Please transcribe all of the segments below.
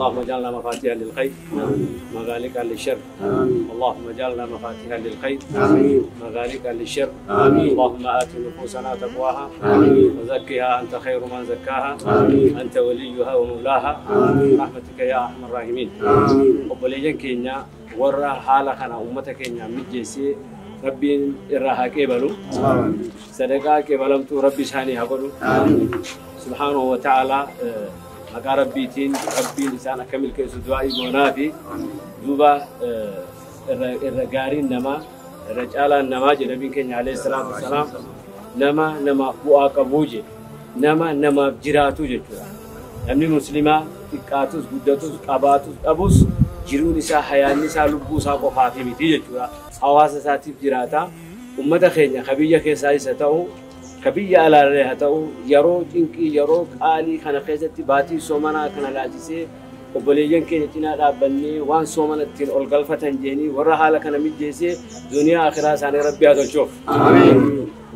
اللهم اجعلنا مفاتيح للخير مغاليق للشر. اللهم اجعلنا مفاتيح للخير مغاليق للشر. اللهم آت نفوسنا تقواها وزكها أنت خير من زكاها أنت وليها ومولاها برحمتك يا أرحم الراحمين. Obboleeyyan keenya warra haala kana uummata keenya mijjeessee Rabbiin irraa haa qeebalu. Sadaqaa qeebalamtuu Rabbi isaanii haa godhu. Subhaanahu wa ta'ala maqaa Rabbiitiin Rabbiin isaan akka milkeessu du'aa goonaa fi duuba irra gaariin namaa irra caalaan namaa jedhe Nabiin keenya alayhi salaatu wassalaam nama namaaf bu'aa qabuu jedhe nama namaaf jiraatu jechuudha. Namni muslimaa xiqqaatus guddatus qabaatus dhabus jiruun isaa hayaanni isaa lubbuu isaa qofaaf miti jechuudha. Hawaasa isaatiif jiraata. Uummata keenya ka biyya keessaa isa ta'u ka biyya alaallee haa ta'u yeroo cinqii yeroo qaalii kana keessatti baatii soomanaa kana laalchisee obboleeyyan keenya cinaa dhaabbannee waan soomana ittiin ol galfatan jeenii warra haala kana mijjeessee duniyaa akhiraa isaanii Rabbi haa tolchuuf.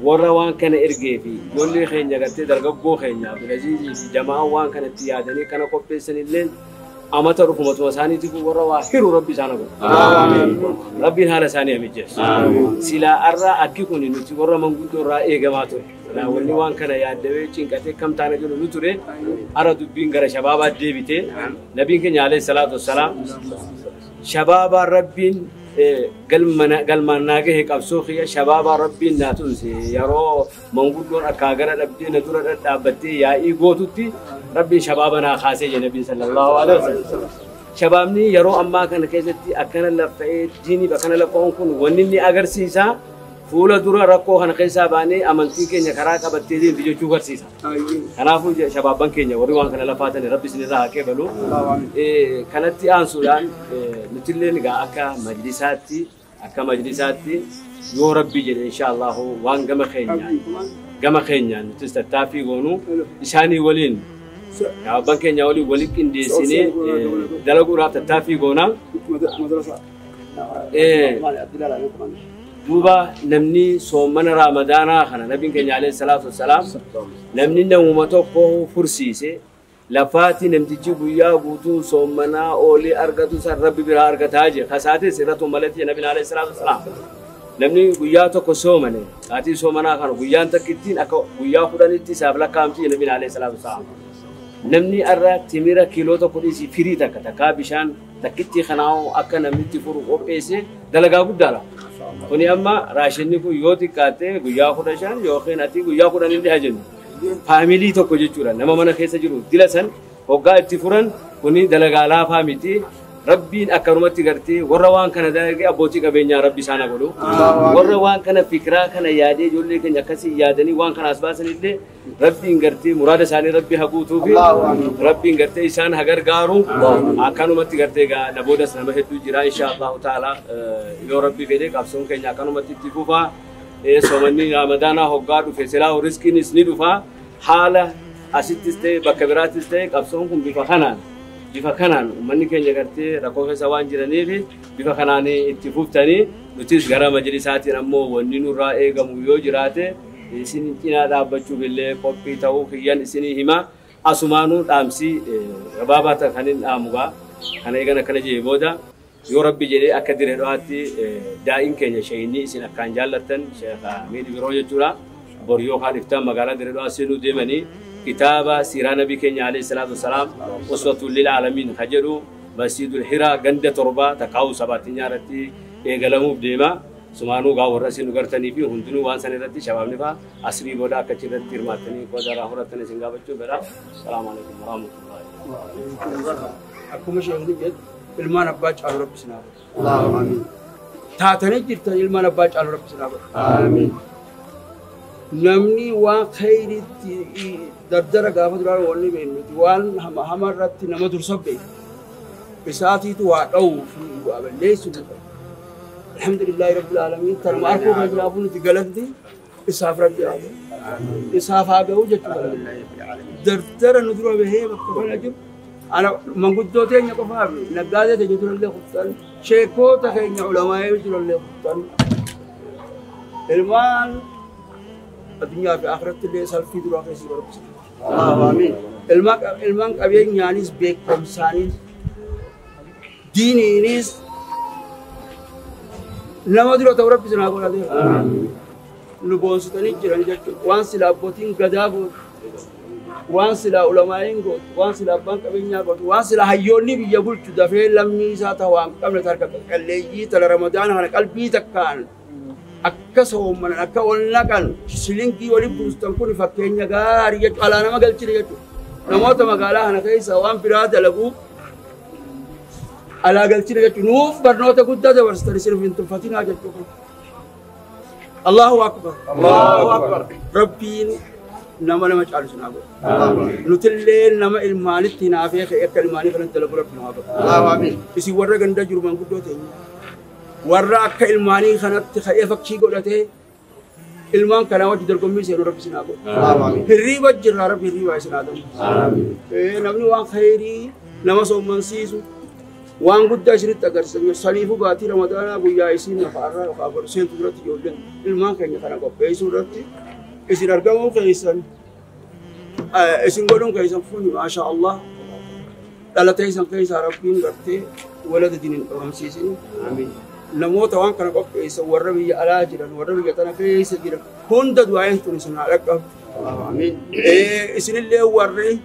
Warra waan kana ergee fi ijoollee keenya gartee dargaggoo keenya Abdulaziizii fi jamaan waan kana itti yaadanii kana qopheessan illee amata dhufumatuma isaaniitiif warra waa hiru Rabbi isaan godhu. Rabbiin haala isaanii haa mijjeessu. Silaa arraa akki kun nuti warra manguddoo irraa eegamaa ture. Silaa wanni waan kana yaaddawee cinqatee kam taana jedhu nu ture. Ara dubbiin gara shabaabaa deebite. Nabiin keenya alayhi salaatu wassalaam shabaabaa Rabbiin galmaan naa gahe qabsoo kiyya shabaabaa Rabbiin naa tumse yeroo manguddoon akkaa gara dhabdee na dura dhadhaabbattee yaa'ii gootutti Rabbiin shabaaba naa kaasee jedhe Nabiin sallallahu alaihi wasallam. Shabaabni yeroo ammaa kana keessatti akkana laffa'ee diiniif akkana laffa'uun kun wanni inni agarsiisa fuula dura rakkoo kana keessaa baanee amantii keenya karaa qabattee deemti jechuu agarsiisa. Kanaafuu shabaabban keenya warri waan kana lafaatan Rabbi isinirraa haa qeebalu. Kanatti aansuudhaan nutillee egaa akka majlisaatti yoo Rabbi jedhe inshaallahu waan gama keenyaan nutis tattaaffii goonu isaanii waliin shabaabban keenya waliin waliin qindeessinee dalaguudhaaf tattaaffii goona. Duuba namni soomana Ramadaanaa kana Nabiin keenya alayhi salaatu wassalaam namni namuma tokko fursiise lafaati namtichi guyyaa guutuu soomanaa oolee argatu san Rabbi biraa argataa jira. Kasaatis irratti malatti Nabiin alayhi salaatu wassalaam namni guyyaa tokko soomane sa'aatii soomanaa kana guyyaan takkittiin akka guyyaa 10tti isaaf lakkaa'amti Nabiin alayhi salaatu wassalaam. Namni arra timira kiiloo tokko dhiisii firii takka takkaa bishaan takkitti kanaa'u akka namni itti furu qopheesse dalagaa guddaadha. Kuni amma raashinni kun yoo xiqqaatte guyyaa 15 yookiin ati guyyaa 10 hin dhiha jennu. Faamilii tokko jechuudha. Nama mana keessa jiru dila san hoggaa itti furan kuni dalagaa laafaa miti. Rabbiin akkanumatti gartee warra waan kana dalagee abbootii qabeenyaa Rabbi isaan haa godhu. Warra waan kana fikiraa kana yaadee ijoollee keenya akkasii yaadanii waan kana as baasan illee Rabbiin gartee muraada isaanii Rabbi haa guutuu fi Rabbiin gartee isaan haa gargaaru. Akkanumatti gartee egaa naboodas nama hedduu jira inshaallahu ta'ala yoo Rabbi fedhe qabsoon keenya akkanumatti itti fufaa. Soomanni Ramadaanaa hoggaa dhufe silaa riskiinis ni dhufa. Haala asittis ta'e bakka biraattis ta'e qabsoon kun bifa kanaan uummanni keenya gartee rakkoo keessa waan jiraniif bifa kanaan itti fuftanii nutis gara majlisaatiin ammoo wanni nurraa eegamu yoo jiraate isin cinaa dhaabbachuuf illee qophii ta'uu kiyyan isinii hima. Asumaanuu dhaamsi gabaabaa ta'e kan hin dhaamugaa kana eegan akkana jedhee booda yoo Rabbi jedhee akka diree dho'aatti daa'iin keenya shayinii isin akkaan jaallattan Sheekh Amiin Biroo jechuudha. Bor yookaan iftaan magaalaa diree dho'aa seenuu deemanii kitaaba siiraa Nabii keenya alayhi salaatu wassalaam uswatul lil aalamiin ka jedhu Masjidul Hiraa ganda 7 takkaa'uu sabaattinyaa irratti eegalamuuf deema. Sumaanuu gaa warra isin gartanii fi hundinuu waan san irratti shabaabni fa'aa asrii booda akka achirratti hirmaattanii qooda irraa fudhattanii isin gaafachuu fedha. Salaamu alaikum warahmatullahi. Akkuma isheen jedhu ilmaan abbaa caalu Rabbi isin haa godhu. Taatanii jirtan ilmaan abbaa caalu Rabbi isin haa godhu. Namni waan khayriitti dardara gaafa duraan wanni beeknuti waan hama irratti nama dursa beeku. Isaatiitu waa dha'uu fi waa balleessuu ni qabu. Alhamdulillahi Rabbil Aalamiin tanuma arkuu kan jiraafuu nuti galanti isaaf Rabbi haa ga'u. Isaaf haa ga'u jechuudha. Dardara nu dura bahee bakka kana jiru ana manguddoo teenya qofaaf naggaadee teenya durallee kuttan sheekota keenya ulamaa'ee durallee kuttan ilmaan addunyaa fi akhiratti illee salfii duraa keessa barbaachisa. Ilmaan qabeenyaanis beekumsaanis Diiniinis nama dura ta'u rabbi isin haa godhu. Nu boonsitanii jiran jechuudha. Waan silaa abbootiin gadaa gootu, waan silaa ulamaa'iin gootu, waan silaa abbaan qabeenyaa gootu, waan silaa hayyoonni biyya bulchu dafee lammii isaa ta'u waan qabne harka qalleeyyii tala ramadaana kana qalbii takkaan akka soommanan akka ol naqan shilingii waliin buustan kun fakkeenya gaarii jechuudha. Alaa nama galchine jechuudha. Namoota magaalaa kana keessa waan biraa dalaguu alaa galchine jechuudha. Nuuf barnoota guddaa dabarsitan isin hin tuffatinaa jechuudha. Allahu akbar. Allahu akbar. Rabbiin nama nama caalu sinaa godhu. Nutillee nama ilmaanitti hinaafee ka'e akka ilmaanii kanatti dalagu rabbi nu haa godhu. Allahu amiin. Isin warra ganda jiru manguddoo teenya. Warra akka ilmaanii kanatti ka'ee fakkii godhatee ilmaan kanaa wajji dorgommii seenu rabbi sinaa godhu. Allahu amiin. Hirriiba jirraa rabbi hirriiba isin haa ta'u. Namni waan khayrii nama soommansiisu waan guddaa isinitti agarsiisan saniifuu baatii ramadaanaa guyyaa isiin lafa irraa yookaan boru seentu duratti ijoolleen ilmaan keenya kana qopheessuu irratti isin argamuu keessan isin godhuun keessan fuuni maasha Allah dhalatee isan keessaa rabbiin gartee walada diniin dhabamsiisin. Namoota waan kana qopheessan warra biyya alaa jiran warra biyya tana keessa jiran hunda du'aa'een tun isin haa dhaqqabdu. Isinillee warri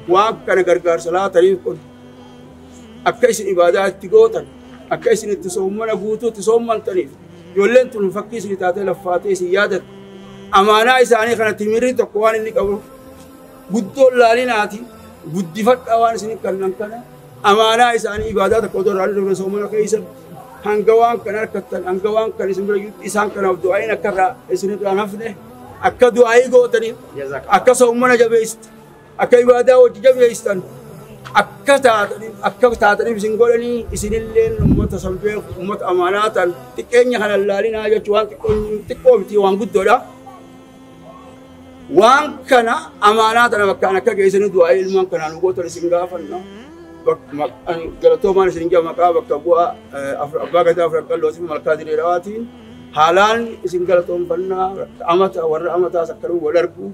waan kana gargaarsa laataniif kun akka isin ibaadaa itti gootan akka isin itti soommana guutuu itti soommantaniif ijoolleen tun fakkii isin taatee laffaatee isin yaadatte amaanaa isaanii kana timirri tokko waan inni qabu guddoon laalinaati guddifadhaa waan isin kannan kana amaanaa isaanii ibaadaa tokko otoo irraa dhufne soommana keessa hanga waan kana harkattan hanga waan kana isin bira jirutti isaan kanaaf du'aa'iin akka irraa isin irraa hafne akka du'aa'ii gootaniif akka soommana jabeessitan akka ibaadaa hojii jabeessitan akka taataniif isin godhanii isinilleen uummata san beeku uummata amaanaa ta'an xiqqeenya kana laalinaa jechuun waan xiqqoo miti waan guddoodha. Waan kana amaanaa tana bakkaan akka geessanii du'aa'ii ilmaan kanaan gootan isin gaafanna. Galatoomaan isin jaa maqaa bakka bu'aa abbaa gadaa afran qallootii fi malkaa diriirawaatiin haalaan isin galatoonfannaa amata warra amataas akkanuma wal argu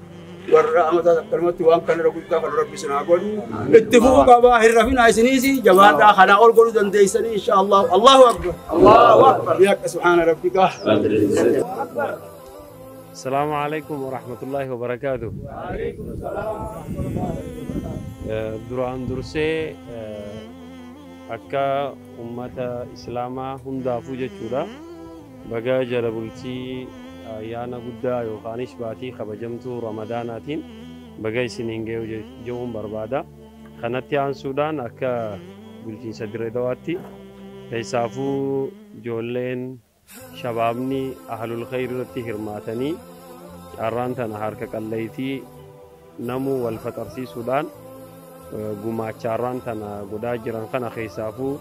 warra amataas akkanumatti waan kanarra guddaa kan rabbi isin haa godhu. Itti fufuu qabaa hin rafinaa isiniis jabaadhaa kanaa ol godhuu dandeessanii insha Allah. Allahu akbar. Allahu akbar. Yaa subhaana rabbika. السلام عليكم ورحمة الله وبركاته. وعليكم السلام ورحمة الله وبركاته. duraan dursee akka ummata islaamaa hundaafuu jechuudha. Baga jala bultii ayyaana guddaa yookaanis baatii kabajamtuu ramadaanaatiin baga isiniin ga'u jechuun barbaada. Kanatti aansuudhaan akka bulchiinsa Dirree Dawaatti keessaafuu ijoolleen shabaabni ahlul khayr irratti hirmaatanii carraan tana harka qalleeytii namuu wal faxarsiisuudhaan gumaachaarraan tana godhaa jiran kana keessaafuu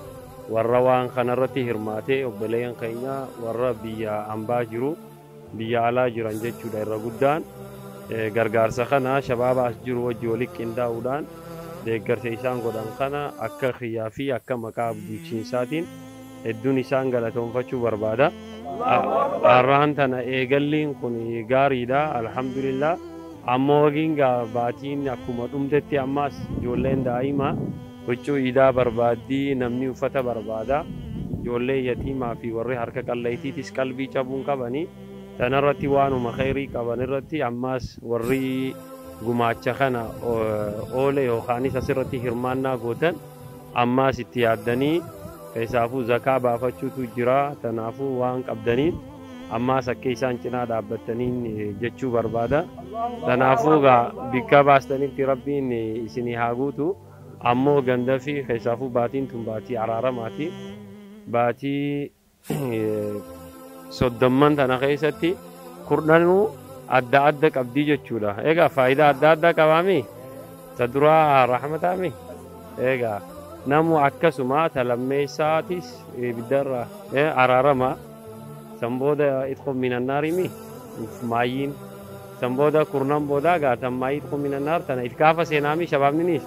warra waan kanarratti hirmaatee obboleeyyan keenya warra biyya ambaa jiru biyya alaa jiran jechuudha irra guddaan gargaarsa kana shabaaba as jiru wajji walitti qindaa'uudhaan deeggarsa isaan godhan kana akka xiyyaa fi akka maqaa bulchiinsaatiin hedduun isaan galatoonfachuu barbaada. Har'aan tana eegalliin kun gaariidha alhamdulillah. Ammoo wagiin baatiin akkuma dhumtetti ammas ijoolleen daa'ima huccuu iidaa barbaaddii namni uffata barbaada. Ijoolleen yatiimaa fi warri harka qalleeytiitis qalbii cabuun qabanii tanarratti waanuma khayrii qaban irratti ammas warri gumaacha kana oole yookaanis asirratti hirmaannaa gootan ammas itti yaaddanii keessaafuu zakaa baafachuutu jira. Tanaafuu waan qabdaniin ammas akka isaan cinaa dhaabbataniin jechuu barbaada. Tanaafuu bikka baastanitti rabbiin isinii haa guutu. Ammoo ganda fi keessaafuu baatiin tun baatii araaramaati. Baatii soddomman tana keessatti kurnanuu adda adda qabdii jechuudha. Egaa faayidaa adda addaa qabaami? Ta duraa rahmataami? Egaa namu akkasuma ta lammeessaatis ibiddarra araarama. San booda itqum minannaarimi maayyiin san booda kurnan booda gaatan maayii itqum minannaar tana itkaafa seenaami shabaabninis.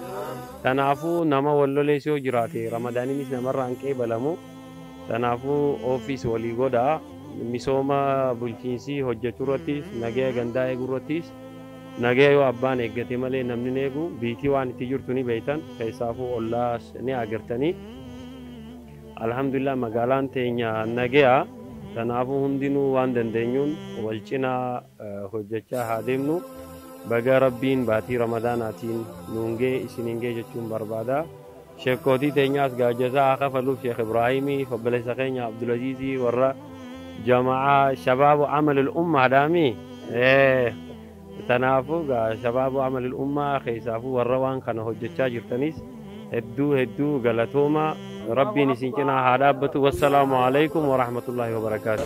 Tanaafuu nama wallolees yoo jiraate ramadaaninis namarraa hin qeebalamu. Tanaafuu ofiis walii godhaa. Misooma bulchiinsii hojjechuu irrattis nagaya gandaa eeguu irrattis nagaya yoo abbaan eeggate malee namni hin eegu biitii waan itti jirtu ni beektan keessaafuu ollaas ni agartanii. Alhamdulillah magaalaan teenya nagaya. Kanaafuu hundinuu waan dandeenyuun wal cinaa hojjechaa haa deemnu. Baga Rabbiin baatii Ramadaanaatiin nuun gee isiniin gee jechuun barbaada. Sheekootii teenyaas gaajjasaa haa kafaluuf Sheekh Ibraahimii, obboleessa keenya Abdulaziizii warra jamaa shabaabu amalil ummaadhaami. Kanaafuu shabaabu amalil ummaa keessaafuu warra waan kana hojjechaa jirtanis hedduu hedduu galatooma. Rabbiin isin cinaa haa dhaabbatu. Wassalaamu alaikum warahmatullaahi wabarakaatu.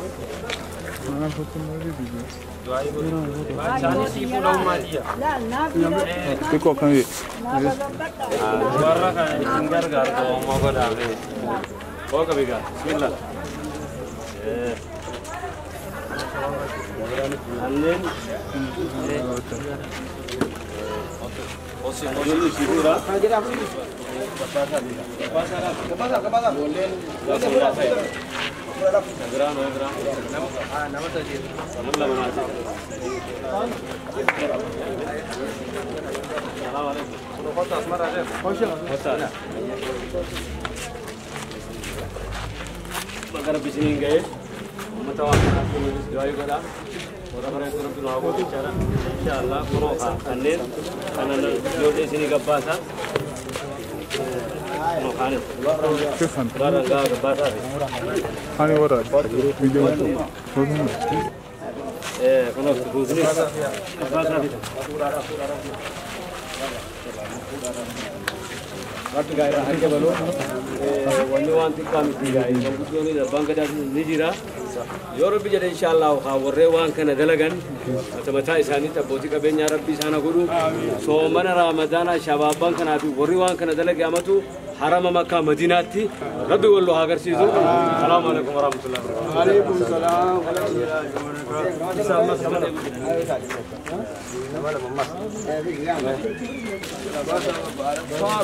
Warra kana isin gargaartu ammoo godhaame. Fooqa bigaa. Bismillah. Anneen Yoo Rabbi jedhe inshaallah warree waan kana dalagan mataa isaanii abbootii qabeenyaa Rabbi isaan godhu soomana Ramadaanaa shabaabban kanaa fi warri waan kana dalage amatu harama Makkaa Madiinaatti Rabbi walloo haa agarsiisu. Salaamu alaikum warahmatullahi wabarakatuh. Alaikum salaam wa rahmatullahi wa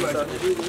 barakatuh.